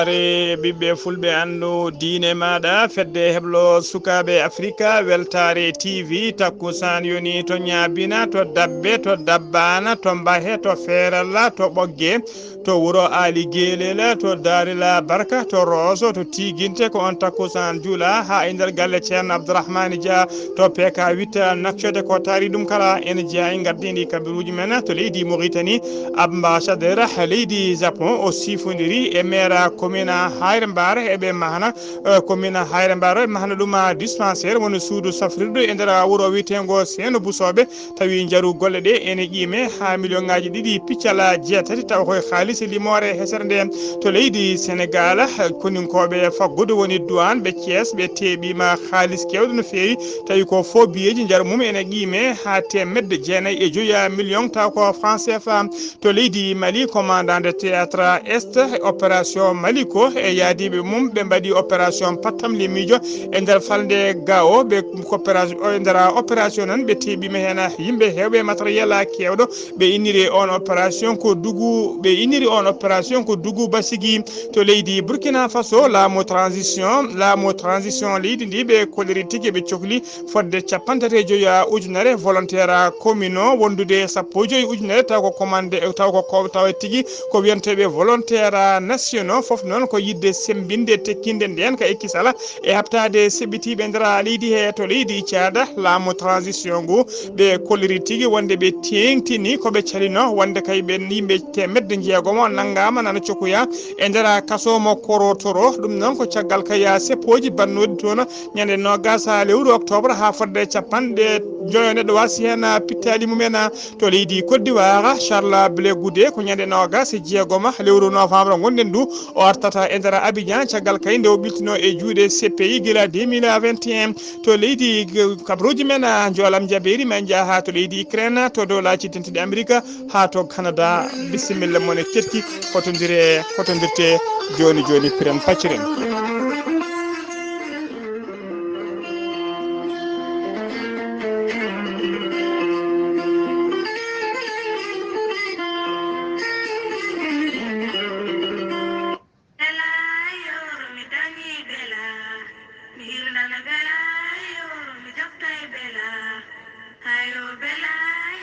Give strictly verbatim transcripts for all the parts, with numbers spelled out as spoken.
Are ɓiɓɓe fulɓe anndu diine maaɗa, fedde heblo sukaaɓe Afrika, Weltaare T V, takkusaan yoni to Ñaabina, to Dabbe, to Dabbaana, to Mbahe, to Feeralla, to Ɓogge, to wuro Aali Geelel, to Daarila Barka, to Rooso, to Tiiginte, ko on takkusaan juula haa e nder galle Ceerno Abdourahmane Dia, to P K huit, naccode ko taari ɗum kala, ene jeyaa e ngardiindi kabiruuji men to leydi Mauritanie. Ambassadeur leydi Japon o sifondiri e maire commune Hayre Mbaare, eɓe mahna, eh, commune Hayre Mbaare, mahna ɗum, ah, dispensaire, woni suudu safrirdu e nder wuro wiyeteengo Seeno Busooɓe, tawi njaru golle ɗe ene qiime haa million ŋaaji ɗiɗi piccal jeetati, tawa koye haalis limoore hesere nde. To leydi Senegal, koninkooɓe faggudu woni duwaan ɓe Thiès, ɓe teeɓiima haalis keewɗo no feewi, tawi ko faux billets ji njaru mum ene qiime haa teemedde jeenayi e joyi million, tawa ko franc C F A. To leydi Mali, commandant de théâtre Est, opération Maliko e yaadiiɓe mum, ɓe mbaɗi opération pattamlimiijo e nder falnde Gao. Ɓe coopération, e nder opération noon, ɓe teeɓiima heen yimɓe heewɓe, matériel keewɗo. Ɓe inniri on opération ko Dugu, ɓe inniri on opération ko Dugu Basigi. To leydi Burkina Faso, laamu transition, laamu transition leydi ndi, ɓe kolliri tigi, ɓe cokli fodde capanɗe tati e joyi ujunere volontaire communaux, wondude sappo e joyi ujunere, taw ko commande, taw ko, ko, taw e tigi ko wiyanteeɓe volontaire nationaux. Fof noon ko yiɗde semmbinde, tekkinde ndeen ka e kisala e haɓtaade seɓɓitiiɓe nder leydi he. To leydi Caada, laamu transition ngu, ɓe kolliri tigi wonde ɓe teeŋtini ko ɓe calino, wonde kay ɓen yimɓe teemedde jeegomo nanngaama nana cokoya e nder kaso mo Korotoro. Ɗum noon ko caggal kay seppooji baɗnooɗi toon ñande noogas lewru octobre haa fodde capanɗe joyo neɗɗo waasi heen pittaali mumen. To leydi Côte d'Ivoire, Charles Blé Goudé, ko ñande noogas e jeegoma lewru novembre ngonɗen ndu, o artata e nder Abidjan, caggal kay nde o ɓiltino e juuɗe C P I gila deux mille vingt et un. To leydi G-, kabaruuji men, ah, njoolam jabeeri, men njaha haa to leydi Ukraine, to dowlaaji dentuɗi Amerika, haa to Canada. Bisimilla mon e keɗki, kotondire, kotondirte jooni jooni, piren pacciren. Bela yoro mi dañi bela, mi hirnana bela yoro mi doftay bela, hayo bela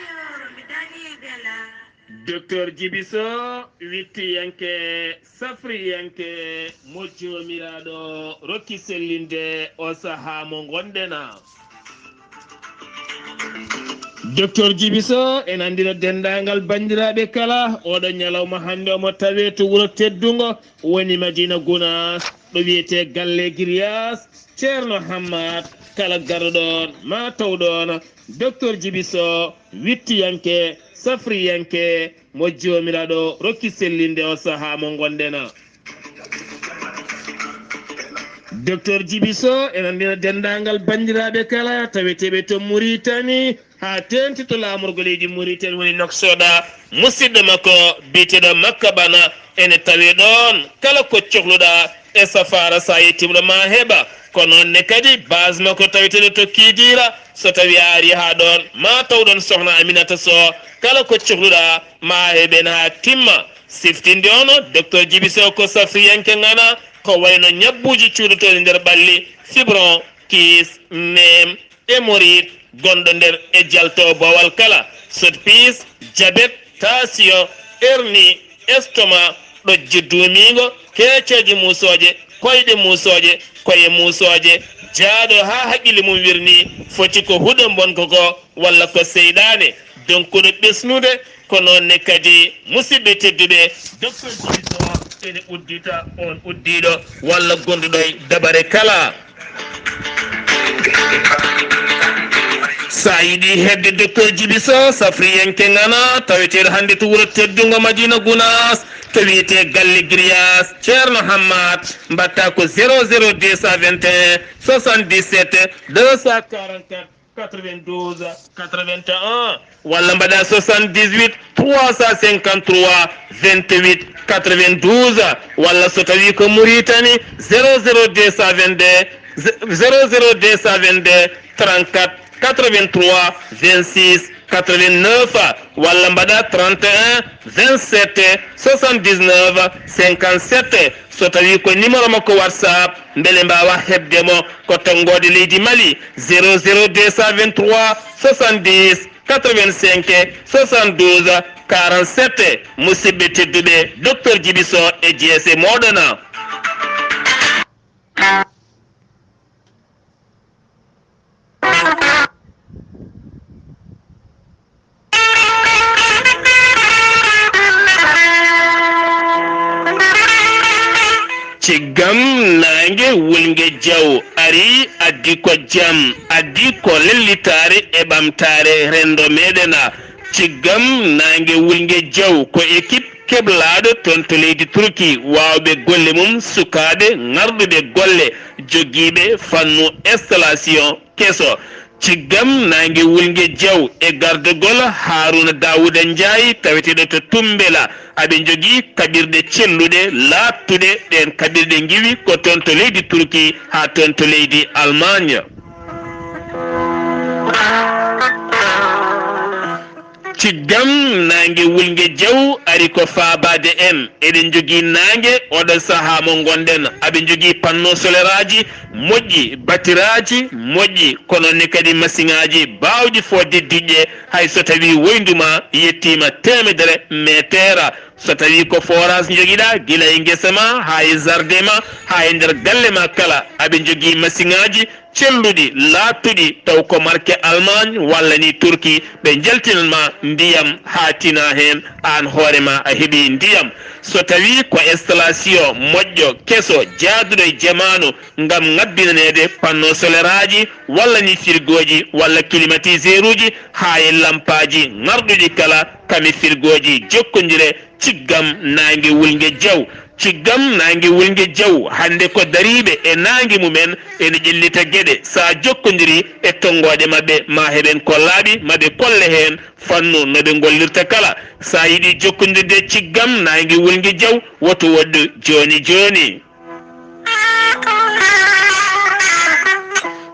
yoro mi dañi bela. Docteur Djibiso, wittiyanke, safriyanke, mo Joomiraaɗo rokki sellinde o sahaa mo ngonɗen. Docteur Djibiso, en anndino denndaangal banndiraaɓe kala, oɗo ñalawma hannde omo tawee to wuro teddungo, woni Madina Gunaas, ɗo wiyetee Galle Giriyas, Ceerno Hammat, kala garɗo ɗoon, ma taw ɗoon, Docteur Djibiso, wittiyanke, safriyanke, mo Joomiraaɗo rokki sellinde o sahaa mo ngonɗen. Docteur Djibiso, en anndina denndaangal banndiraaɓe kala, taweteeɓe to Muritani, haa teeŋti to laamorgo leydi Muritani woni Noksoda, musidɗo makko biyeteeɗo Makka Bana, ene tawee ɗoon. Kala ko cohluɗaa e safaara, so a yettiima ɗo, ma heɓa. Ko noon ne kadi, base makko taweteeɗo to Kidira, so tawii a arii haa ɗoon, ma taw ɗoon Sohna Aminata Soh. Kala ko cohluɗaa, ma a heɓ heen haa timma. Siftinde on, Docteur Djibiso ko safriyanke ŋana, ko wayno ñabbuuji cuuɗotooɗi nder ɓalli, fibron, kiis, neem, hémorroïde gonɗo nder e jalto boowal kala, sodpiis, jabet, taasiyo, hernie, estomac, ɗojju duumiingo, keeceeje muusooje, koyɗe muusooje, koye muusooje, jaaɗo haa haqqille mum wirnii, foti ko huɗo mbonko ko walla ko seyɗaane, donkuɗo ɓesnude, ko noon ne kadi, musidɓe tedduɓe, Docteur Djibiso ene uddita on uddiiɗo walla gonduɗo e dabare kala. So a yiɗi heɓde Docteur Djibiso, safriyanke ŋana, taweteeɗo hannde to wuro teddungo Madina Gunaas, to wiyetee Galle Giriyas, Ceerno Hammat, mbaɗta ko zéro zéro deux cent vingt et un, soixante-dix-sept, deux cent quarante-quatre, quatre-vingt-douze, quatre-vingt-un, walla mbaɗa soixante-dix-huit, trois cent cinquante-trois, vingt-huit, quatre-vingt-douze, walla so tawii ko Muritani, zéro zéro deux cent vingt-deux, zéro zéro deux cent vingt-deux, trente-quatre, quatre-vingt-trois, vingt-six, quatre-vingt-neuf, walla mbaɗa trente et un, vingt-sept, soixante-dix-neuf, cinquante-sept. So tawii ko numéro makko WhatsApp, mbele mbaawa heɓde mo, ko tonngoode leydi Mali, zéro zéro deux cent vingt-trois, soixante-dix, quatre-vingt-cinq, soixante-douze, quarante-sept. Musidɓe tedduɓe, Docteur Djiby Sow e jeese mooɗon. Ciggam naange wulnge jaw ari, addi ko jam, addi ko lellitaare e ɓamtaare renndo meɗen. Ciggam naange wulnge jaw ko équipe keblaaɗo toon to leydi Turki, waawɓe golle mum, sukaaɓe ŋarɗuɓe golle, jogiiɓe fannu installation keso. Ciggam naange wulnge jaw e gardogol Haruna Dawuda Njaay, taweteeɗo to Tumbela. Aɓe njogii kaɓirɗe celluɗe, laaɓtuɗe. Ɗeen kaɓirɗe ngiwi ko toon to leydi Turki haa toon to leydi Almaañ. Ciggam naange wulnge jaw ari ko faabaade en. Eɗen njogii naange oɗo sahaa mo ngonɗen. Aɓe njogii panneau soleraaji moƴƴi, batiraaji moƴƴi, kono ne kadi masiŋaaji baawɗi fodde diƴƴe, hay so tawii woyndu ma yettiima teemedere meeteer. So tawii ko forage njogiɗaa, gila e ngesa ma haa e jardin ma haa e nder galle ma kala, aɓe njogii masiŋaaji celluɗi, laaɓtuɗi, taw ko marque Allemagne walla ni Turki, ɓe njaltinan ma ndiyam haa tina heen, aan hoore ma a heɓii ndiyam. So tawii ko installation moƴƴo, keso, jaaduɗo e jamaanu ngam ŋabbinaneede panneau soleraaji walla ni firgooji walla climatiseuruuji haa e lampaaji ŋarɗuɗi kala, kame firgooji jokkondire, ciggam naange wulnge jaw. Ciggam naange wulnge jaw, hannde ko dariiɓe e naange mumen ene ƴellita geɗe. So a jokkondirii e tonngooɗe maɓɓe, ma heɓen kollaaɗi, ma ɓe kolle heen fannu no ɓe ngollirta kala. So a yiɗi jokkondirde e ciggam naange wulnge jaw, woto woɗɗu jooni jooni.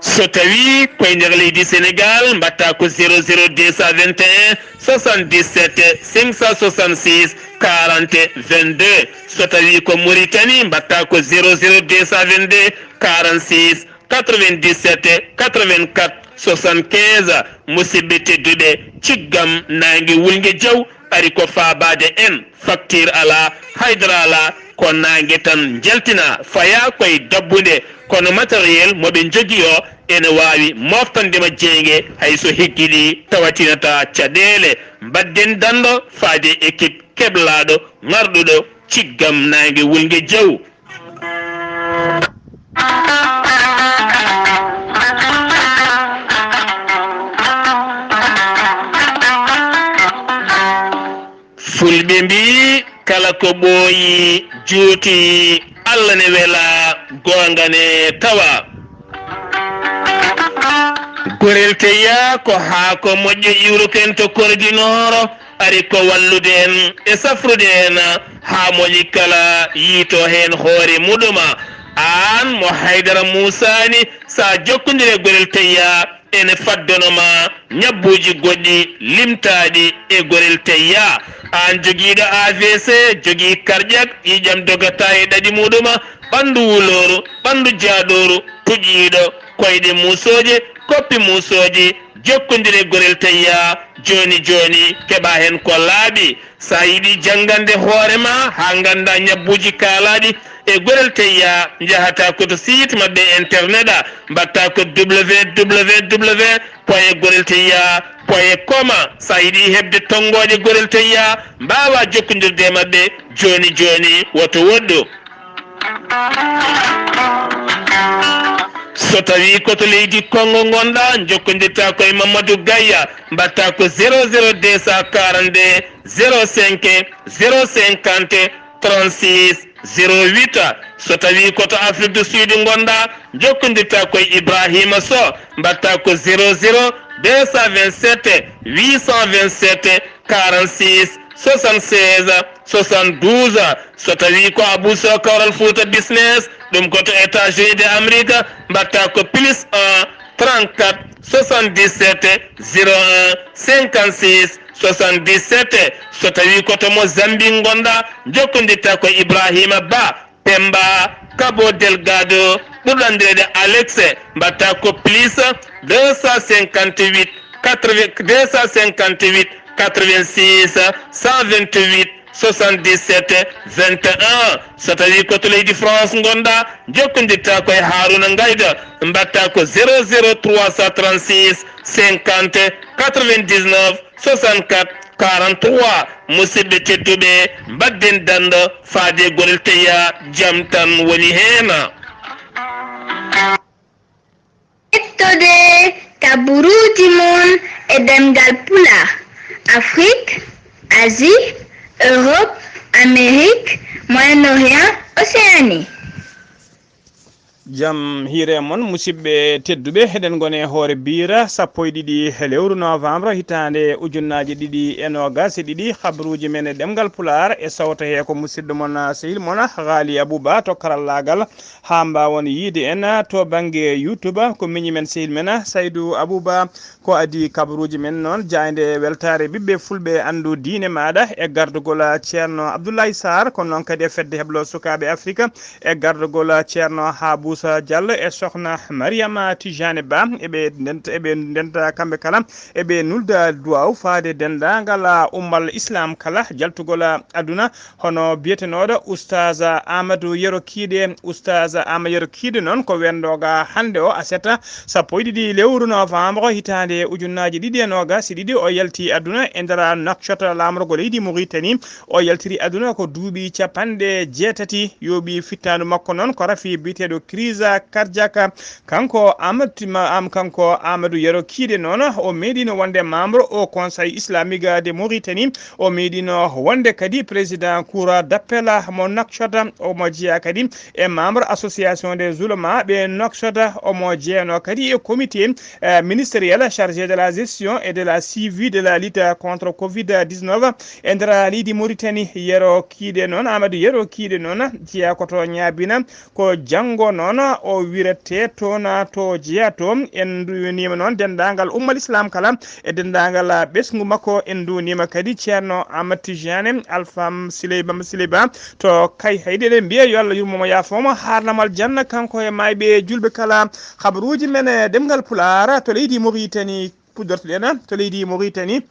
So tawii ko e nder leydi Senegaal, mbaɗtaa ko zéro zéro deux cent vingt et un, soixante-dix-sept, cinq cent soixante-six, quarante, vingt-deux. So tawii ko Mauritanie, mbaɗtaa ko zéro zéro deux cent vingt-deux, quarante-six, quatre-vingt-dix-sept, quatre-vingt-quatre, soixante-quinze. Musidɓe tedduɓe, ciggam naange wulnge jaw ari ko faabaade en. Facture alaa, haydara alaa, ko naange tan njaltinaa, fayaa ko e dabbunde, kono matériel mo ɓe njogii o ene waawi mooftande ma jeynge, hay so higgiɗi tawatinataa caɗeele. Mbaɗden danndo faade équipe keblaaɗo ŋarɗuɗo ciggam naange wulnge jaw. Fulɓe mbii, kala ko ɓooyi juuti, Allah ne wela, goonga ne tawa. Gorel teyya ko haako moƴƴo iwruken to Kordinooro, ari ko wallude en e safrude en haa moni kala yiito heen hoore muɗum. Aan mo Haydara Muusaani, so a jokkondire gorel teyya, ene faddono ma ñabbuuji goɗɗi limtaaɗi e gorel teyya. Aan jogiiɗo A V C, jogii karƴak, ƴiiƴam dogata e ɗaɗi muɗum, ɓanndu wulooru, ɓanndu jaaɗooru, puƴiiɗo, koyɗe muusooje, koppi muusooje, jokkondire gorel teyya jooni jooni, keɓa heen ko laaɓi. So a yiɗi janngande hoore ma haa ngannda ñabbuuji kaalaaɗi e gorel teyya, njahataa ko to site maɓɓe internet a, mbaɗtaa ko www point gorel teyya point com. So a yiɗi heɓde tonngooɗe gorel teyya, mbaawaa jokkondirde e maɓɓe jooni jooni, woto woɗɗu. So tawii ko to leydi Konngo ngonɗaa, njokkondirtaa ko e Mamadou Gaya, mbaɗtaa ko zéro zéro deux cent quarante-deux, zéro cinq, zéro cinquante, trente-six, zéro huit. So tawii ko to Afrique du Sud ngonɗaa, njokkondirtaa ko e Ibrahima Sow, mbaɗtaa ko zéro zéro deux cent vingt-sept, huit cent vingt-sept, quarante-six, soixante-seize, soixante-douze. So tawii ko Abou Sow Kawral Fouta Business, ɗum ko to États-Unis de Amérique, mbaɗtaa ko plus un, trente-quatre, soixante-dix-sept zéro un cinquante-six soixante-dix-sept. So tawii ko to Mozambique ngonɗaa, njokkondirtaa ko Ibrahima Ba, Pemba, Cabo Delgado, ɓurɗo anndireede Alex. Mbaɗtaa ko plus deux cent cinquante-huit quatre-vingts, deux cent cinquante-huit quatre-vingt-six cent vingt-huit soixante-dix-sept vingt et un. So tawii ko to leydi France ngonɗaa, njokkondirtaa ko e Haruna Ngayda, mbaɗtaa ko zéro zéro trois cent trente-six cinquante quatre-vingt-dix-neuf soixante-quatre quarante-trois. Musidɓe tedduɓe, mbaɗden dannda faade goɗel teya, jam tan woni heen. Ƴettode kabaruuji mon e ɗemngal Pulaar, Afrik, Asie, Europe, Amérique, Moyen-Orient, Océanie. Jam hiire mon, musidɓe tedduɓe, eɗen ngoni e hoore biira sappo e ɗiɗi lewru novembre hitaande ujunnaaji ɗiɗi e noogas e ɗiɗi. Habruuji men e ɗemngal Pulaar e sawto hee ko musidɗo mon, sehil mon, Haali Abuba to karallaagal. Haa mbaawon yiide en to bannge YouTube, ko miñi men sehil men Saydu Abuba. Ko adii kabaruuji men noon, jaaynde weltaare ɓiɓɓe fulɓe, anndu diine maaɗa e gardugol Ceerno Abdoulaye Sarr, kono noon kadi e fedde heblo sukaaɓe Afrika e gardugol Ceerno Habusa Diallo e sohna Mariama Tijane Ba. Eɓe ndenta, eɓe ndenta kamɓe kala, eɓe nulda duwaaw faade denndaangal ummal Islam kala, jaltugol aduna, hono biyetenooɗo Oustaz Amadou Yero Kiide. Oustaz Amadou Yero Kiide noon ko wendooga hannde o aset sappo e ɗiɗi lewru novembre hitaande ujunnaaji ɗiɗi e noogas e ɗiɗi. O yalti aduna e nder nakshot laamorgo leydi Mauritanie. O yaltiri aduna ko duuɓi capanɗe jeetati yooɓi. Fittaandu makko noon ko rafi biyeteeɗo crise cardiaque. Kanko Amadou Tima-, am, kanko Amadou Yero Kiide noon, o meeɗino wonde membre au Conseil Islamique de Mauritanie. O meeɗino wonde kadi président cour d'appel mo Nouakchott. Omo jeyaa kadi e membre association des oulémas ɓe Nouakchott. Omo jeyanoo kadi e comité, eh, ministériel chargé de la gestion et de la suivi de la lutte contre covid dix-neuf. E nder leydi Mauritanie, Yero Kiide noon, Amadou Yero Kiide noon, jeyaa ko to Ñaabina. Ko janngo noon o wirete toon to jeyaa to. En nduwaniima noon denndaangal ummal Islam kala e denndaangal ɓesngu makko. En nduwaniima kadi Ceerno Amat Tijane Alfa Sileyba Sileyba to Kayhayɗi. Eɗen mbiya yo Allah yurmo mo, yaafoo mo, haarna mo aljanna, kanko e maayɓe juulɓe kala. Habaruuji men e ɗemngal Pulaar to leydi Mauritanie puɗɗorto-ɗen, to leydi Mauritanie.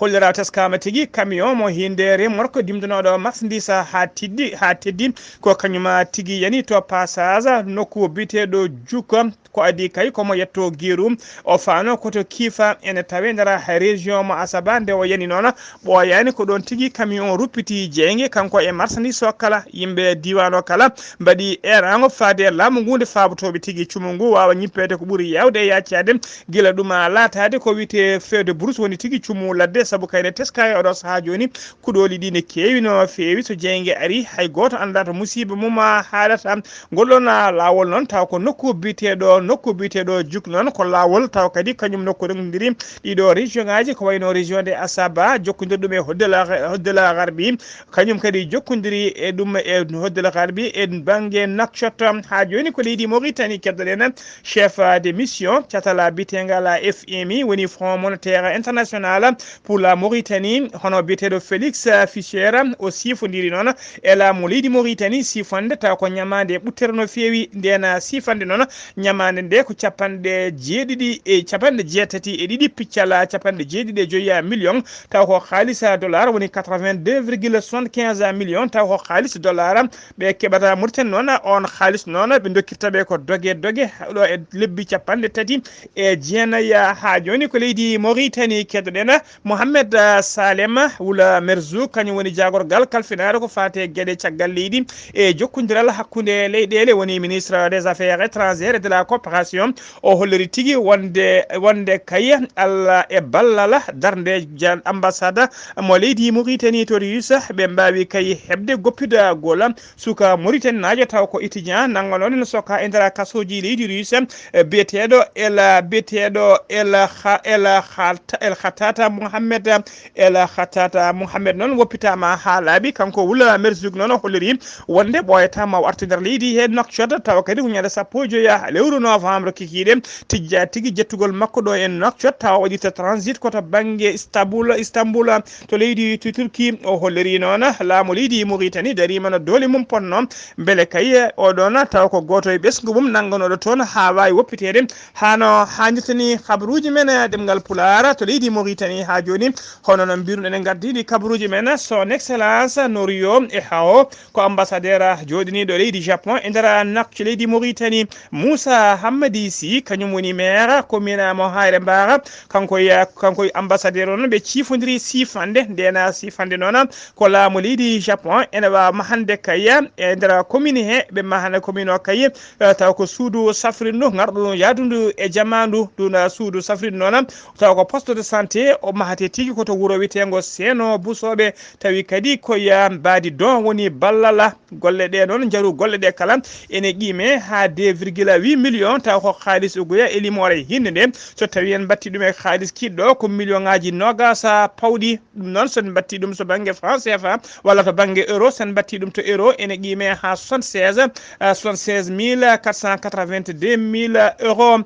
Hollira teskaama tigi, camion mo hiinde remorque dimdunooɗo marchandise haa tiddi, haa teddi, ko kañum tigi yani to passage nokku biyeteeɗo Jukka. Ko adii kay ko mo yetto Geeru, o faano ko to Kiifa, ene tawee nder région mo Asaba. Nde o yani noon, ɓooyaani, ko ɗoon tigi camion ruppiti jeynge, kanko e marchandise o kala. Yimɓe diiwaan o kala mbaɗi eeraango faade e laamu ngu nde faabotooɓe tigi cumu ngu waawa ñippeede ko ɓuri yaawde e yaacaade. Gila ɗum a laataade ko wiyetee feu de brousse woni tigi cumu ladde, sabu kayne teskaay e oɗo sahaa jooni, kuɗooli ɗi ne keewi no feewi. So jeynge arii, hay gooto anndaa to musiiba mum a haalata. Ngol ɗoon, a, laawol noon, taw ko nokku biyeteeɗo, nokku biyeteeɗo Juk noon, ko laawol, taw kadi kañum nokku renndondiri ɗiɗo région ngaaji, ko wayno région de Asaba, jokkondir ɗum e Hoddela, Hoddela Garbi, kañum kadi jokkondiri e ɗum e Hoddela Garbi e bannge Nouakchott. Haa jooni ko leydi Mauritanie, keddoɗen chef de mission catal biyeteengal F M I, woni Fonds Monétaire International pour la Mauritanie, hono biyeteeɗo Félix Fischer. O siifondiri noon e laamu leydi Mauritanie, siifande taw ko ñamaande ɓuttere no feewi. Ndeen siifande noon, ñamaande nde ko capanɗe jeeɗiɗi e capanɗe jeetati e ɗiɗi piccal capanɗe jeeɗiɗi e joyi million, taw ko haalis dollar woni quatre-vingt-deux virgule soixante-quinze million, taw ko haalis dollar. Ɓe keɓata Mauritanie noon, oon haalis noon ɓe ndokkirta ɓe ko doge doge ɗo e lebbi capanɗe tati e jeenayi. Haa jooni ko leydi Mauritanie keddoɗen. Mohamed, ah, Salem Wula Merzouk, kañum woni jaagorgal kalfinaare ko faati e geɗe caggal leydi e jokkondiral hakkunde leyɗeele, woni ministre des affaires étrangères et de la coopération. O holliri tigi wonde, wonde kay Allah e ballal darnde jan-, ambassade mo leydi Mauritanie to Russe, ɓe mbaawi kay heɓde goppidagol suka Mauritanaajo taw ko étudiant nannganooɗo no soka e nder kasooji leydi Russe, eh, biyeteeɗo El, biyeteeɗo El Kha-, El Khat-, El Khattata Mohamed. Ahmed El Khattata Mohamed noon woppitaama haa laaɓi. Kanko Wula Merzuk noon o holliri wonde ɓooyata ma o artu nder leydi he Nouakchott, tawa kadi ko ñande sappo e joya lewru novembre kikiiɗe. Tijja tigi jettugol makko ɗo e Nouakchott, tawa waɗirta transit ko to bannge Istanbul, Istanbul to leydi to Turki. O holliri noon laamu leydi Mauritanie dariima no doole mum ponno, mbele kay oɗon tawa ko gooto e ɓesngu mum nannganooɗo toon haa waawi woppiteede. Hano haanirta ni, habaruuji men, eh, ɗemngal Pulaar to leydi Mauritanie haa jooni. Hono no mbiruɗen e ngardiiɗi kabaruuji men, Son Excellence Norio e Hao ko ambassadeur jooɗiniiɗo leydi Japon e nder Nouakchott leydi Mauritanie. Moussa Hammadi Sy, kañum woni maire commune mo Hayre Mbara. Kanko ya-, kanko e ambassadeur o noon ɓe ciifondiri siifande. Ndena siifande noon ko laamu leydi Japon ene waawa mahande kay e nder commune he, ɓe mahana commune o kay, eh, taw ko suudu safrindu ngarɗu yaadundu e jamaandu. Ɗum, eh, suudu safrindu noon taw ko poste de santé o mahate tigi ko to wuro wiyeteengo Seeno Busooɓe. Tawi kadi ko ya mbaadi don woni ballala. Golle ɗe noon, njaru golle ɗe kala ene qiime haa deux virgule huit million, taw ko haalis ugoya e limoore hinde nde. So tawi en mbatti ɗum e haalis kiɗɗo ko million ŋaaji noogas pawɗi. Ɗum noon so en mbatti ɗum so bannge franc C F A walla to bannge euro, so en mbatti ɗum to euro ene qiime haa soixante-seize, eh, soixante-seize mille quatre cent quatre-vingt-deux mille euros.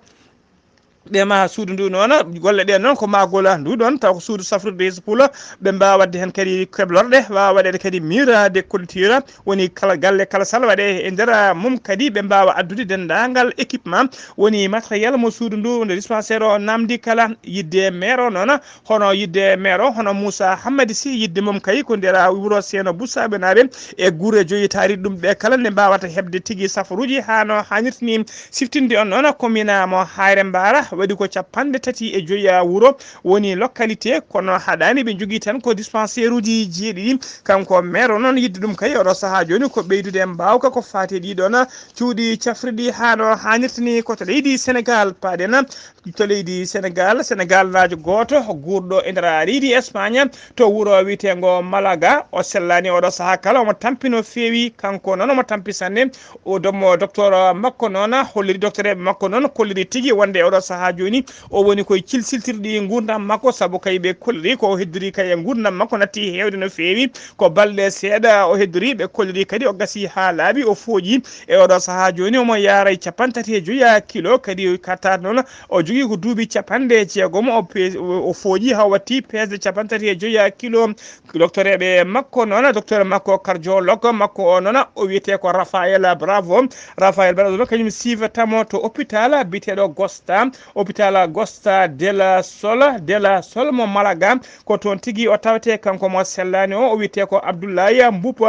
Ɓe ma suudu ndu noon, golle ɗe noon ko ma gola ndu ɗon, taw ko suudu safrirde Hizbullah, ɓe mbaawa waɗde heen kadi keblorɗe, waawa waɗeede kadi mur de culture, woni kala galle kala sala waɗe e nder mum kadi ɓe mbaawa addude denndaangal équipement, woni matériel mo suudu ndu, nde dispensaire o namdi kala. Yidde maire o noon, hono yidde maire o, hono Moussa Hammadi Sy, yidde mum kay ko nder wuro Seeno Busaaɓe naaɓe e gure joyi taariiɗe ɗum ɗe kala nde mbaawata heɓde tigi safaruuji haa no haanirta ni. Siftinde on noon, commune mo Hayre Mbara waɗi ko capanɗe tati e joyi wuro woni localité, kono haɗaani ɓe njogii tan ko dispensaire uji jeeɗiɗi. Kanko maire o noon yidde ɗum kay oɗo sahaa jooni ko ɓeydude mbaawka ko faati e ɗii ɗoon cuuɗi cafrirɗi haa no haanirta ni ko to leydi Sénégal. Paaɗen to leydi Sénégal, Sénégal naajo gooto guurɗo e nder leydi Espagne to wuro wiyeteengo Malaga. O sellaani oɗo sahaa kala, omo tampi no feewi, kanko noon omo tampi sanne. O domo docteur makko noon holliri, docteur makko noon kolliri tigi wonde oɗo sahaa jooni o woni koye cilsiltirɗi nguurndam makko, sabu kay ɓe kolliri ko o heddori kay e nguurndam makko natti heewde no feewi. Ko balɗe seeɗa o heddori, ɓe kolliri kadi o gasi haa laaɓi, o fooƴi. E oɗo sahaa jooni omo yaara e capanɗe tati e joyi kilo, kadi kattaade noon o jogii ko duuɓi capanɗe jeegom, o pe-, o fooƴi haa watti peesde capanɗe tati e joyi kilo. Doctoreeɓe makko noon, docteur makko cardiologue makko o noon, o wiyetee ko Raphaël Bravo. Raphaël Bravo noon, kañum siifata mo to hôpital biyeteeɗo Costa, hôpital Costa del Sol, del Sol mo Malaga. Ko toon tigi o tawetee, kanko mo sellaani o, o wiyetee ko Abdoulaye Mboup.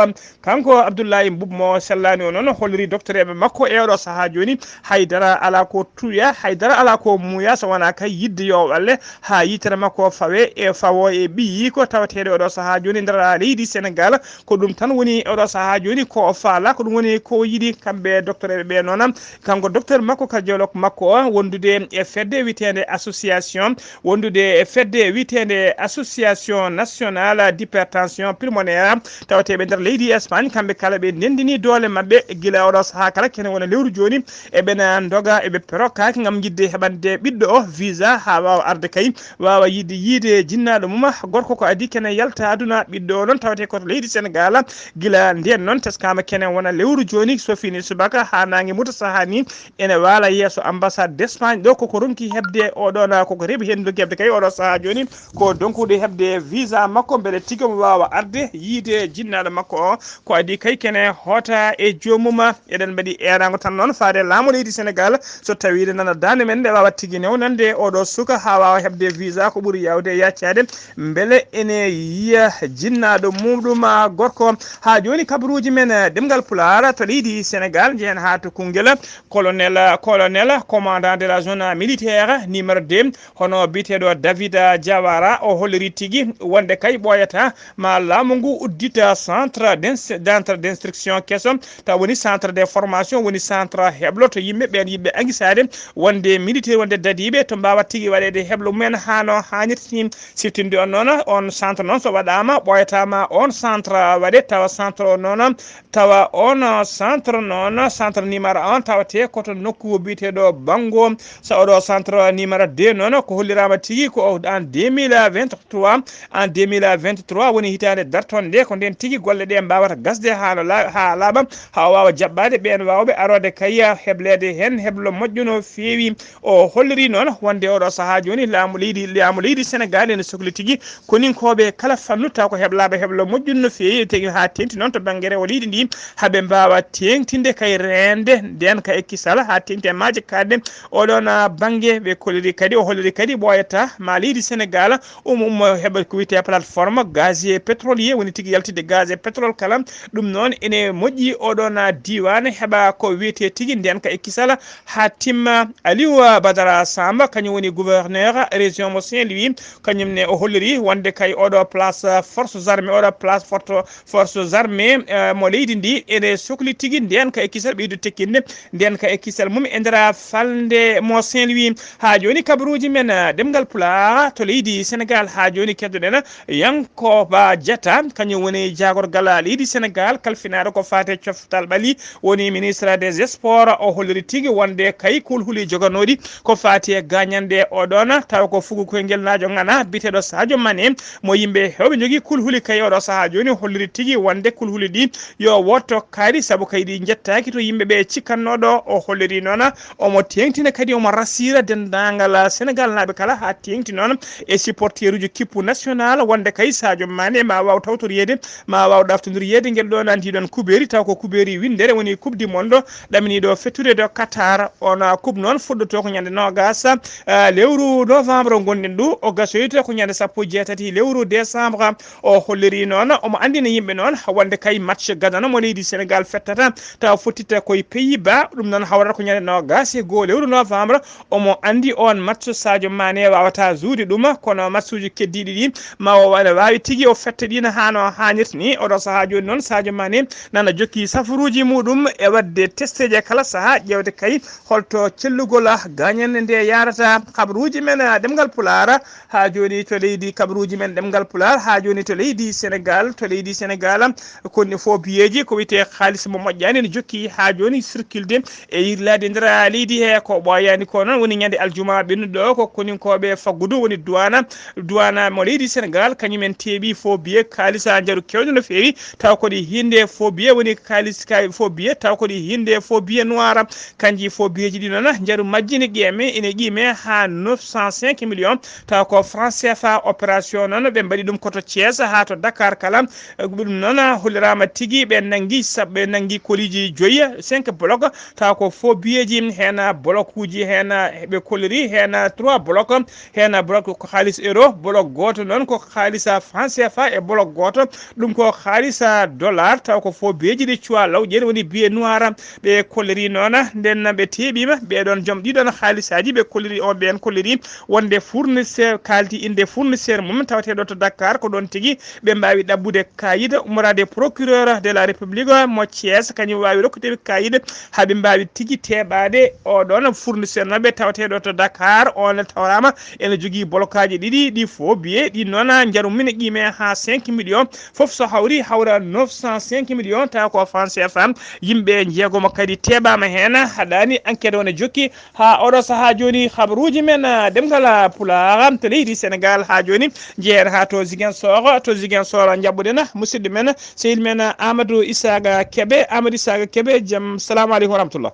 Kanko Abdoulaye Mboup mo sellaani o noon, holliri doctoreeɓe makko e oɗo sahaa jooni, haydara alaa ko tuya, haydara alaa ko muuya, so wonaa kay yidde yo walle haa yitere makko fawe e fawo e ɓiyi ko tawateeɗo oɗo sahaa jooni nder leydi Sénégal. Ko ɗum tan woni oɗo sahaa jooni ko o faala, ko ɗum woni ko o yiɗi. Kamɓe doctoreeɓe ɓe noon, kanko docteur makko, cardiologue makko o, wondude e fedde wiyeteende association, wondude e fedde wiyeteende Association Nationale d'Hypertension Pulmonaire, tawateeɓe nder leydi Espagne, kamɓe kala ɓe ndenndini doole maɓɓe gila oɗo sahaa kala, kene wona lewru jooni, eɓena ndoga, eɓe perokaaki ngam yiɗde heɓande ɓiɗɗo o visa haa waawa arde kay, waawa yiɗde yiide jinnaaɗo mum gorko ko adii kene yalta aduna. Ɓiɗɗo o noon tawetee ko to leydi Sénégal. Gila ndeen noon teskaama kene wona lewru jooni, so fini subaka haa naange muta sahaa ni, ene waala yeeso ambassade d'Espagne ɗo koko ronki heɓde oɗon, koko rewi heen ronki heɓde kay oɗo sahaa jooni, ko donkude heɓde visa makko mbele tigi omo waawa arde yiide jinnaaɗo makko o. Ko adii kay kene hoota e joomum. Eɗen mbaɗi eeraango tan noon faade laamu leydi Sénégal, so tawii nana daande men nde waawa tigi newnande oɗo suka haa waawa heɓde visa ko ɓuri yaawde e yaccaade, mbele ene yiya jinnaaɗo muɗum gorko. Haa jooni kabaruuji men ɗemngal Pulaar to leydi Sénégal njehen haa to Koungheul. Colonel, colonel, commandant de la zone militaire numéro deux, hono biyeteeɗo David Diawara, o holliri tigi wonde kay ɓooyata ma laamu ngu uddita centre d'ins-, d'entre-, d'instruction keso, taw woni centre de formation, woni centre heblo to yimɓe ɓeen yiɗɓe angisaade wonde militaire, wonde dadiiɓe to mbaawa tigi waɗeede heblo mumen haa no haanirta ni. Siftinde on noon, on centre noon so waɗaama, ɓooyata ma on centre waɗe, tawa centre o noon, tawa on centre noon, centre numéro un tawatee ko to nokku biyeteeɗo Bango. So oɗo O centre numéro deux noon ko holliraama tigi ko en deux mille vingt-trois, en deux mille vingt-trois woni hitaande dartonde nde, ko ndeen tigi golle ɗe mbaawata gasde haa no laa-, haa laaɓa, haa o waawa jaɓɓaade ɓeen waawɓe aroode kay hebleede heen heblo moƴƴo no feewi. O holliri noon wonde oɗo sahaa jooni laamu leydi, laamu leydi Senegaal ene sokli tigi koninkooɓe kala fannu taw ko heblaaɓe heblo moƴƴuno no feewi tigi haa teeŋti noon to bannge rewo leydi ndi, haa ɓe mbaawa teeŋtinde kay reende ndeen ka e kisal haa teeŋti e maaje kaɗɗe. Oɗon, ah, bannge ɓe kolliri kadi, o holliri kadi ɓooyata ma leydi Senegaal umma umma heɓa ko wiyetee plateforme gazier pétrolier, woni tigi yaltidde gaz e pétrole kala. Ɗum noon ene moƴƴi oɗon, ah, diiwaan heɓa ko wiyetee tigi ndeen ka e kisal haa timma. Aliou Badara Samba, kañum woni gouverneur région mo Saint-Louis, kañum ne o holliri wonde kay oɗo place forces armées, oɗo place forte, forces armées, eh, mo leydi ndi ene sokli tigi ndeen ka e kisal ɓeydu tekkinde ndeen ka e kisal mum e nder falnde mo Saint-Louis. Haa jooni kabaruuji men, eh, ɗemngal Pulaar to leydi Senegaal. Haa jooni keddoɗen Yankoba Diatta, kañum woni jaagorgal leydi Senegaal kalfinaaɗo ko faati e coftal ɓalli, woni ministre des sports. O holliri tigi wonde kay kulhuli joganooɗi ko faati e gaañande oɗon taw ko fugu koyngel naajo ŋana biyeteeɗo Sadio Mané mo yimɓe heewɓe njogii kulhuli kay oɗo sahaa jooni holliri tigi wonde kulhuli ɗi yo woto kaari sabu kay ɗi njettaaki to yimɓe ɓe cikkannooɗo. O holliri noon omo teeŋtina kadi omo rasira denndaangal Senegaal naaɓe kala haa teeŋti noon e supporteruuji kippu national wonde kay Sadio Mané ma waaw tawtoriyeede ma waaw ɗaftondiriyeede ngel ɗoon anndi ɗoon kubeeri taw ko kubeeri winndere woni coupe du monde ɗaminiiɗo fettude ɗo Qatar. On coupe noon fuɗɗoto ko ñande noogas, eh, lewru novembre ngonɗen ɗo, o gasoyta ko ñande sappo e jeetati lewru décembre. O holliri noon omo anndina yimɓe noon wonde kay match gadano mo leydi Senegal fettata taw fottitta koye Pays-Bas. Ɗum noon hawrata ko ñande noogas e goo lewru novembre. Omo anndi on match Sadio Mané wawata juude ɗum, kono matchuji keddiɗi ɗi ma o waɗa waawi tigi o fetta ɗin haa no haanirta ni. Oɗo sahaa jooni noon Sadio Mané nana jokki safaruuji muɗum e waɗde testeeji e kala sahaa, ƴeewde kay holto cellugol gaañannde nde yaarata. Kabaruuji men, ah, ɗemngal Pulaar haa jooni to leydi, kabaruuji men ɗemngal Pulaar haa jooni to leydi Senegal, to leydi Senegal, koni fof biyeeji ko wiyetee kaalis mo moƴƴaani ne jokki haa jooni sirkilde e yirlaade nder leydi he. Ko ɓooyaani ko noon woni ñande aljuma ɓennuɗo o, ko koninkooɓe faggudu woni duwaana, duwaana mo leydi Senegal, kañum en teeɓi fof biye kaalis haa njaru keewɗo no feewi, taw ko ɗi hinde fof biye woni kaalis ka fof biye, taw ko ɗi hinde fof biye noir. Kanji fof biyeeji ɗi noon njaru majji ne qiime, ene qiime haa neuf cent cinq millions, taw ko franc C F A. Opération noon ɓe mbaɗi ɗum ko to Thiès haa to Dakar kala. Ɗum noon holliraama tigi ɓe nanngi sab-, ɓe nanngi koliiji joyi, cinq bloc, taw ko fof biyeeji heen bloc uji heen ɓe kolliri heen trois bloc, heen bloc ko haalis euro, bloc gooto noon ko haalis franc C F A e bloc gooto ɗum ko haalis dollar, taw ko fof biyeeji ɗi cuwa law jeeri woni biye noir. Ɓe kolliri noon nden ɓe teeɓiima ɓe ɗon joom ɗiɗon haalisaaji ɓe kolliri on ɓeen kolliri wonde fournisseur kaaldi innde fournisseur mum tawateeɗo to Dakar ko ɗon tigi ɓe mbaawi ɗabbude kaayit ummoraade procureur de la République mo Thiès kañum waawi rokkude ɓe kaayit haa ɓe mbaawi tigi teeɓaade oɗon fournisseur maɓɓe tawateeɗo to Dakar. On tawraama ene jogii bolokaaji ɗiɗi ɗi fof biye ɗi noon njaru mum ene qiime haa cinq millions, fof so hawri hawra neuf cent cinq millions taw ko franc C F A. Yimɓe jeegomo kadi teeɓaama heen. Haɗaani enquête o ne jokki haa oɗo sahaa jooni habaruuji men, ah, ɗemngal Pulaar to leydi Senegal haa jooni. Njehen haa to Ziguinchor, to Ziguinchor njaɓɓuɗen musidɗo men, sehil men Amadou Isaka Kebe. Amadou Isaka Kebe, jam, salamu aleykum wa rahmatullah.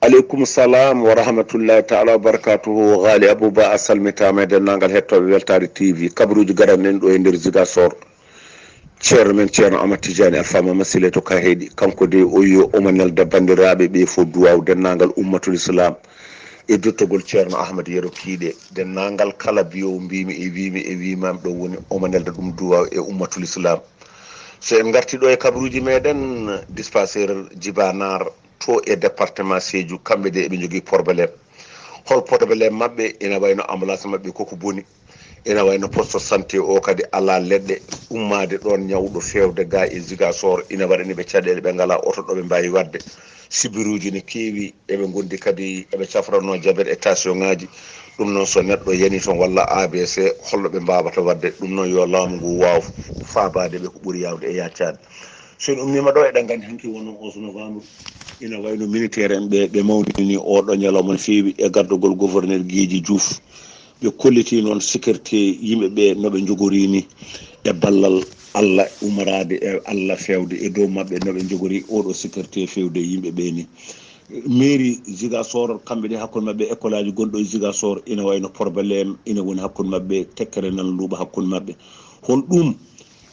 Aleykum salam wa rahmatullahi taala wa barakatuhu. Ghali Abouba a salmitaama e denndaangal hettooɓe Weltaare T V. Kabaruuji garanɗen ɗo e nder Ziguinchor. Ceerno men Ceerno Amadou Tidiane Alpha Mama Sile to Kahedi. Kanko de o yi omo nelda banndiraaɓe ɓe fof duwaaw denndaangal ummatul Islam. E dottogol Ceerno Ahmad Yero Kiiɗe, denndaangal kala biyowo mbimi e wimi e wimami ɗo woni omo nelda ɗum duwaaw e ummatul Islam. So en ngarti ɗo e kabaruuji meɗen, dispensaire Djiba Nar to e département Sédhiou, kamɓe de eɓe njogii problème. Hol problème maɓɓe? Ina wayno ambulance maɓɓe koko boni. Ina wayno poste santé o kadi alaa leɗɗe. Ummaade ɗoon ñawɗo feewde ga e Ziguinchor ina waɗani ɓe caɗeele, ɓe ngalaa oto ɗo ɓe mbaawi waɗde. Sibiruuji ne keewi, eɓe ngondi kadi eɓe cafranoo jabet e tension ŋaaji. Ɗum noon so neɗɗo yani toon walla A V C, holno ɓe mbaawata waɗde? Ɗum noon yo laamu ngu waaw faabaade ɓe ko ɓuri yaawde e yaacaade. So en ummiima ɗo, eɗen nganndi hanki wonno onze novembre, ina wayno militaire en ɓe, ɓe mawnini oɗo ñalawma no feewi e gardagol gouverneur Geeji Juuf. Ɓe kolliti noon sécurité yimɓe ɓe no ɓe njogori ni e ballal Allah, ummoraade e Allah, feewde e dow maɓɓe no ɓe njogori oɗo sécurité feewde yimɓe ɓe ni. Mairie Ziguinchor, kamɓe de hakkunde maɓɓe école aji gonɗo e Ziguinchor, ina wayno problème ina woni hakkunde maɓɓe, tekkere nan luuɓa hakkunde maɓɓe. Hol ɗum?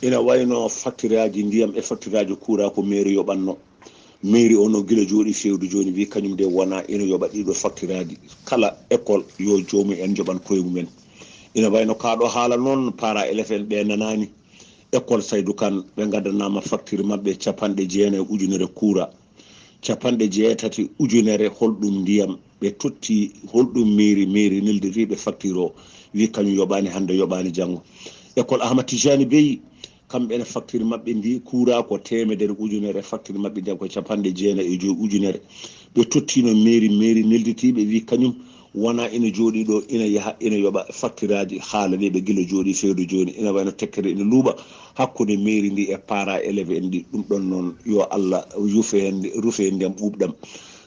Ina wayno facture aji ndiyam e facture aji courant ko mairie yoɓanno. Mairie o no gila jooɗi feewde jooni wi kañum de wona ina yoɓa ɗiɗo facture aji. Kala école yo joomu en joɓan koye mumen. Ina wayno kaa ɗo haala noon, parents élèves en ɓe nanaani. École Saydou Kane, ɓe ngaddanaama facture maɓɓe capanɗe jeenayi ujunere courant, capanɗe jeetati ujunere holɗum ndiyam. Ɓe totti holɗum mairie, mairie neldiri ɓe facture o, wi kañum yoɓaani hannde, yoɓaani janngo. École Ahmad Tijani Bey, kamɓe ne facture maɓɓe ndi courant ko teemedere ujunere, facture maɓɓe ndi ko capanɗe jeenayi e joyi ujunere. Ɓe tottino mairie, mairie nelditiiɓe, wi kañum wona ina jooɗi ɗo, ina yaha, ina yoɓa facture aji, haala ɓe ɓe gila jooɗi feewde jooni. Ina wayno tekkere ina luuɓa hakkunde mairie ndi e parents élèves en ɗi. Ɗum ɗon noon, yo Allah yufe en, rufe en ndiyam ɓuuɓɗam.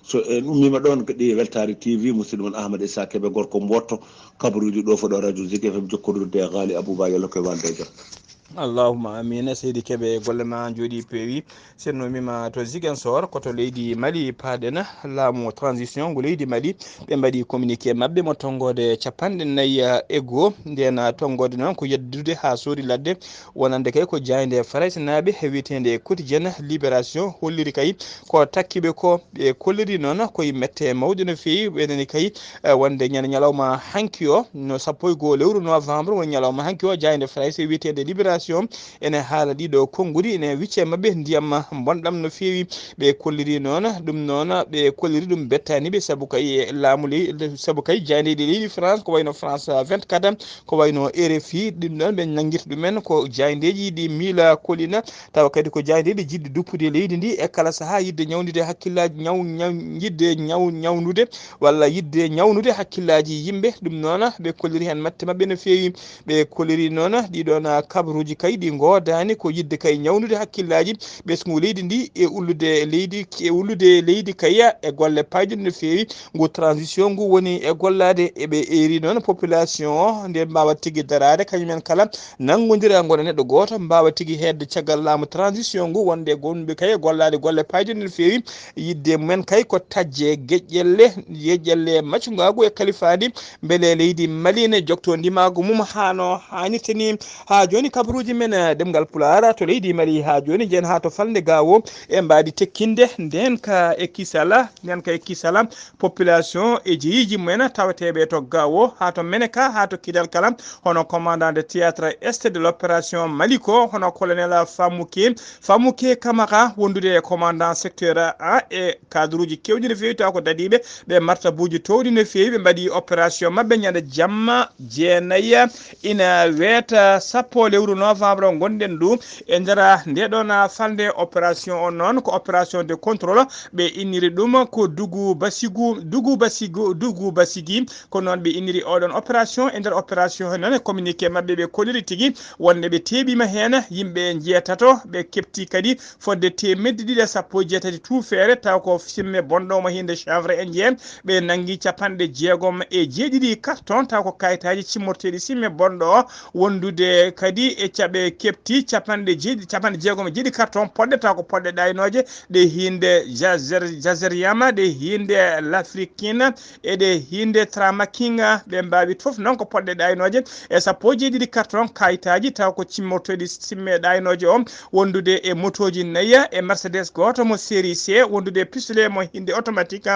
So en ummiima ɗoon, ko ɗi Weltaare T V, musidɗo mon Ahmad Issa Kebe, gorko Mbootto, kabaruuji ɗo fof ɗo radio Zik F M, jokkondirde e Ghali Abouba, yo Allah ko e waalde e jam. Allahumma amiin. Seydi Kebe, golle ma njooɗi peewi. Sen no mima to Ziguinchor, ko to leydi Mali paaɗen, laamu transition ngu leydi Mali, ɓe mbaɗi communiqué maɓɓe mo tonngoode capanɗe nayi e goo. Nden tonngoode noon ko yeddude haa soodi ladde, wonande kay ko jaaynde Faraysenaaɓe wiyeteende Quotidien Libération holliri kay ko takkiiɓe ko. Ɓe kolliri noon koye mette mawɗe no feewi, ɓe nani kay, eh, wonde ñande ñalawma hanki o, no sappo e goo lewru novembre, woni ñalawma hanki o, jaaynde Farayse wiyeteende Libération ene haala ɗiɗo konnguɗi, ene wicce maɓɓe ndiyam bonɗam no feewi. Ɓe kolliri noon, ɗum noon, ɓe kolliri ɗum bettaani ɓe, sabu kay e laamu ley-, sabu kay jaayndeeji leydi France, ko wayno France vingt-quatre, ko wayno R F I, ɗum ɗon ɓe nanngirta ɗumen ko jaayndeeji ɗi miila kolina, tawa kadi ko jaayndeeji jiɗɗi duppude leydi ndi e kala sahaa, yiɗde ñawndude hakkillaaji, ñaw-, ñaw-, yiɗde ñaw-, ñawndude walla yiɗde ñawndude hakkillaaji yimɓe. Ɗum noon, ɓe kolliri heen mette maɓɓe no feewi. Ɓe kolliri noon, ɗii ɗoon kabaruuji kay ɗi ngoodaani ko yiɗde kay ñawndude hakkillaaji ɓesngu leydi ndi e ullude leydi, e ullude leydi kay e golle payɗuɗe no feewi. Ngu transition ngu woni e gollaade, e ɓe eeri noon population o nde mbaawa tigi daraade, kañum en kala nanngondira ngonda neɗɗo gooto, mbaawa tigi heedde caggal laamu transition ngu, wonde gonɓe kay e gollaade golle payɗuɗe no feewi. Yiɗde mumen kay ko taƴde geƴƴelle, geƴƴelle maccungaagu e kalifaandi, mbele leydi Mali ne jogtoo ndimaagu mum haa no haanirta ni. Haa jooni kabaruuji men, eh, ɗemngal Pulaar to leydi Mali haa jooni njeyen haa to falnde Gaawo e mbaadi tekkinde ndeen ka e kisala, ndeen ka e kisala population e jeyiiji mumen tawateeɓe to Gaawo, haa to Meneka, haa to Kidal kala, hono commandant de théâtre Est de l'opération Maliko, hono colonel Famouki, Famouki Kamara, wondude e commandant secteur A e cadre uji keewɗi no feewi tawa ko dadiiɓe, ɓe martabuuji toowɗi no feewi, ɓe mbaɗi opération maɓɓe ñande jamma jeenayi ina weeta sappo lewru novembre ngonɗen ndu. E nder nde ɗon falnde opération on noon ko opération de contrôle, ɓe inniri ɗum ko Dugu Basigu, Dugu Basigu, Dugu Basigi. Ko noon ɓe inniri oɗon opération. E nder opération he noon, e communiqué maɓɓe, ɓe kolliri tigi wonde ɓe teeɓiima heen yimɓe njeetato, ɓe keɓti kadi fodde teemedde ɗiɗi e sappo e jeetati tuufeere, taw ko simme bonɗo mo hinde chanvre en jeen. Ɓe nanngi capanɗe jeegom e jeeɗiɗi carton, taw ko kayitaaji cimmorteeɗi simme bonɗo o, wondude kadi e caɓe keɓti capanɗe jeeɗi, capanɗe jeegom e jeeɗi carton poɗɗe, taw ko poɗɗe ɗaynooje, ɗe hinde Jazer-, Jazeriyama, ɗe hinde Lafrikina, e ɗe hinde Tramakinga. Ɓe mbaawi fof noon ko poɗɗe ɗaynooje e sappo e jeeɗiɗi carton kayitaaji, taw ko cimmorteeɗi simme ɗaynooje o, wondude e motooji nayi e Mercedes gooto mo série C, wondude e pistolet mo hinde automatique,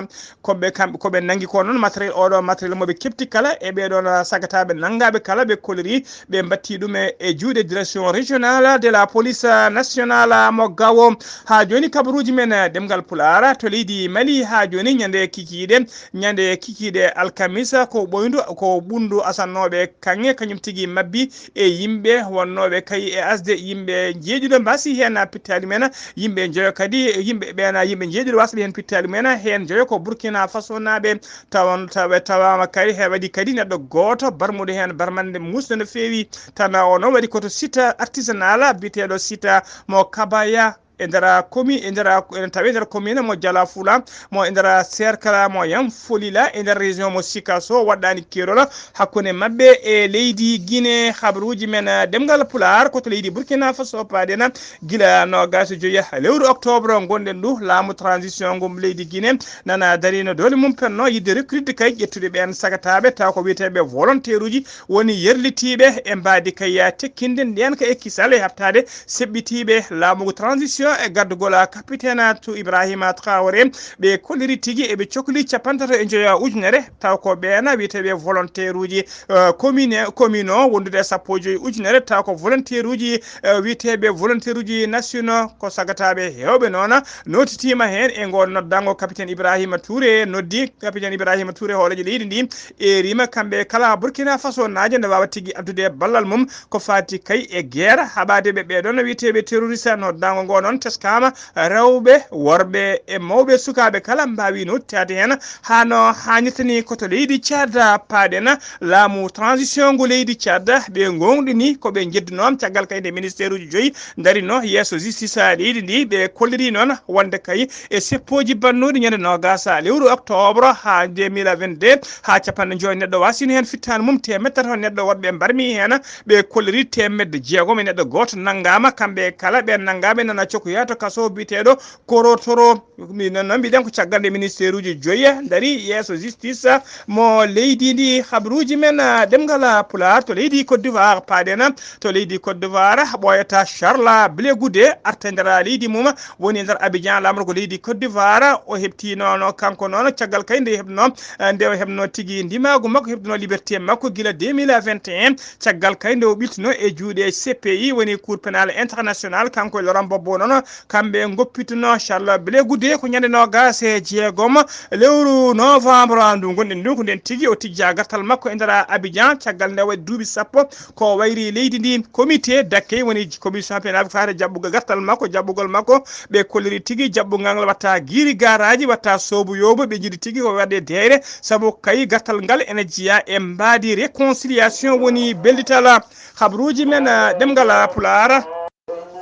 ko ɓe kamɓe, ko ɓe nanngi ko noon matériel, oɗo matériel mo ɓe keɓti kala e ɓee ɗoon sagataaɓe nanngaaɓe kala, ɓe kolliri, ɓe mbatti ɗum e, e juuɗe direction régionale de la police nationale mo Gaawo. Haa jooni kabaruuji men, eh, ɗemngal Pulaar to leydi Mali, haa jooni ñande kikiiɗe, ñande kikiiɗe alkamisa ko ɓoyndu, ko ɓunndu asannooɓe kaŋŋe, kañum tigi mabbi e yimɓe wonnooɓe kay e asde yimɓe njeeɗiɗo mbasi heen pittaali men, yimɓe njoyo kadi, yimɓe ɓeena, yimɓe njeeɗiɗo wasɓe heen pittaali men, heen njoyo ko Burkina Faso naaɓe, tawon, tawe, tawaama kay, he waɗi kadi neɗɗo gooto barmuɗo heen barmande muusde no feewi. Tana o noon waɗi ko to site artisanal biyeteeɗo site mo Kabaya, e nder commune, e nder, ene tawi e nder commune mo Jalafula, mo e nder cercle mo Yamfolila, e nder région mo Sikasso, waɗɗaani keerol hakkunde maɓɓe e leydi Guinée. Habruuji men, eh, ɗemngal Pulaar ko to leydi Burkina Faso paaɗen, gila noogaas e joyi lewru octobre ngonɗen ndu, laamu transition ngu leydi Guinée nana darino doole mum penno yiɗde recrude kay ƴettude ɓeen sagataaɓe taw ko wiyeteeɓe volontaire uji woni yerlitiiɓe e mbaadi kay tekkinde ndeen ka e kisal e haɓtaade seɓɓitiiɓe laamu ngu transition e gaddugol capitaine to Ibrahima Traoré. Ɓe kolliri tigi eɓe cokli capantato e njoya ujunere taw ko ɓeena wiyeteeɓe volontaire uji, eh, commune, commune o wondude e sappo e joyi ujunere taw ko volontaire uji, eh, wiyeteeɓe volontaire uji nationaux ko sagataaɓe heewɓe noona nootitiima heen e ngol noddango capitaine Ibrahima Touré noddi capitaine Ibrahima Touré hooreejo leydi ndi e rima kamɓe kala Burkina Faso naajo nde waawa tigi addude ballal mum ko faati kay e guerre haɓaade ɓe ɓeeɗoon wiyeteeɓe terroriste noddango ngo noon teskaama rewɓe worɓe e mawɓe sukaaɓe kala mbaawi nottitaade heen hano haanirta ni ko to leydi Tchad paaɗen laamu transition ngu leydi Tchad ɓe ngongɗini ko ɓe njedduno caggal kay nde ministère uji joyi ndarino yeeso justice leydi ndi ɓe kolliri noon wonde kay e seppooji bannuɗi ñande noogaas lewru octobre haa deux mille vingt-deux haa capanɗe joyi neɗɗo wasino heen fittaandu mum teemedde tato neɗɗo woɗɓe mbarmi heen ɓe kolliri teemedde jeegom e neɗɗo gooto nanngaama kamɓe kala ɓe nanngaama nana cokoyaa to kaso biyeteeɗo korotoro. Min noon mbiɗen ko caggal nde ministère uji joyi dari yeeso justice mo leydi ndi habruuji men, ah, ɗemngal, ah, Pulaar to leydi Côte d'Ivoire paaɗen to leydi Côte d'Ivoire ɓooyata Charles Blé Goudé arta e nder leydi mum woni e nder Abidjan laamorgo leydi Côte d'Ivoire o heɓti noon kanko noon caggal kay nde heɓno, ah, nde o heɓno tigi ndimaagu makko heɓduno liberté makko gila deux mille vingt et un caggal kay nde o ɓiltuno e juuɗe C P I woni Cour pénale internationale kanko e Laurent Gbagbo noon kamɓe ngoppituno Charles Blé Goudé ko ñande noogaas e jeegom lewru novembre ndu ngonɗen ndu ko nden tigi o tijja gartal makko e nder Abidjan caggal nde waɗi duuɓi sappo ko wayri leydi ndi comité d'accueil woni commission pénale ko faati jaɓɓugol gartal makko jaɓɓugol makko ɓe kolliri tigi jaɓɓugal ngal watta giiri garaaji watta soobu yoobo ɓe jiɗi tigi ko waɗde deeyre sabu kay gartal ngal ene jeyaa e mbaadi réconciliation woni bellital habruuji men, eh, ɗemngal Pulaar.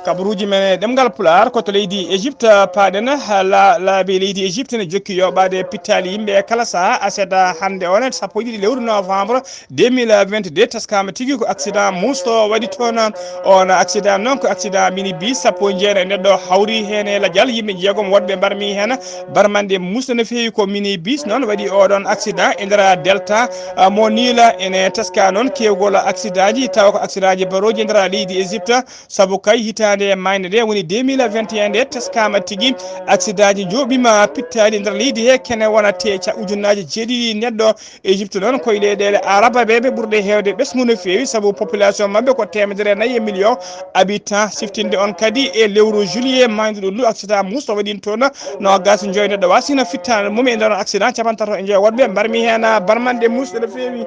Kabaruuji men e ɗemngal Pulaar ko to leydi Égypte paaɗen, la-, laabi leydi Égypte ne jokki yoɓaade pittaali yimɓe e kala saha. Aset hannde o ne sappo e ɗiɗi lewru novembre deux mille vingt-deux taskaama tigi ko accident muusto waɗi toon. On accident noon ko accident minibus sappo e jeenayi neɗɗo hawri heen e lajal yimɓe jeegom woɗɓe mbarmi heen barmande muusto no feewi ko minibus noon waɗi oɗon accident e nder delta, ah, mo Niila. Ene teska noon keewgol accident ji tawa ko accident ji barooji e nder leydi Égypte. Sabu kay hitaande e maayde nde woni deux mille vingt et un nde teskaama tigi accident ji njooɓiima pittaali nder leydi he kene wona te ca ujunnaaji jeeɗiɗi neɗɗo. Égypte noon koye leyɗeele araba ɓe ɓe ɓurɗe heewde ɓesngu no feewi sabu population maɓɓe ko teemedere nayi e million habitant siftinde on kadi e lewru juillet maayduɗo lu accident muusto waɗin toon noogas e joyi neɗɗo wasino fittaande mum e nder on accident capantato e joyi woɗɓe mbarmi heen barmanɗe muusɗe no feewi.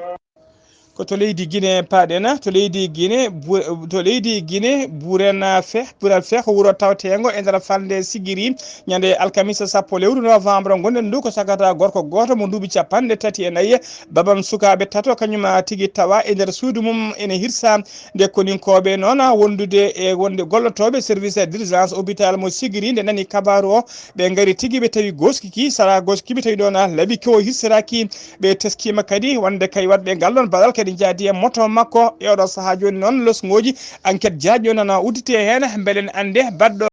Ko to leydi Guinée paaɗen, to leydi Guinée, bu-, to leydi Guinée, Burena Fe, Burena Fe ko wuro tawteengo e nder falnde Sigiri. Ñande alkamisa sappo lewru novembre ngonɗen ndu ko sakata gorko gooto mo duuɓi capanɗe tati e nayi, babam sukaaɓe tato, kañum tigi tawa e nder suudu mum ene hirsa. Nde koninkooɓe noon wondude e wonde gollotooɓe service d'urgence hôpital mo Sigiri nde nani kabaaru o, ɓe ngari tigi ɓe tawi goskiki, sara goskiki ɓe tawi ɗoon laɓi kewo hirsiraki. Ɓe teskiima kadi wonde kay waɗɓe ngal ɗoon baɗal kadi njaadi e moto makko. E oɗo sahaa jooni noon losngooji enquête jaaƴo nana udditee heen, mbelen annde baɗɗo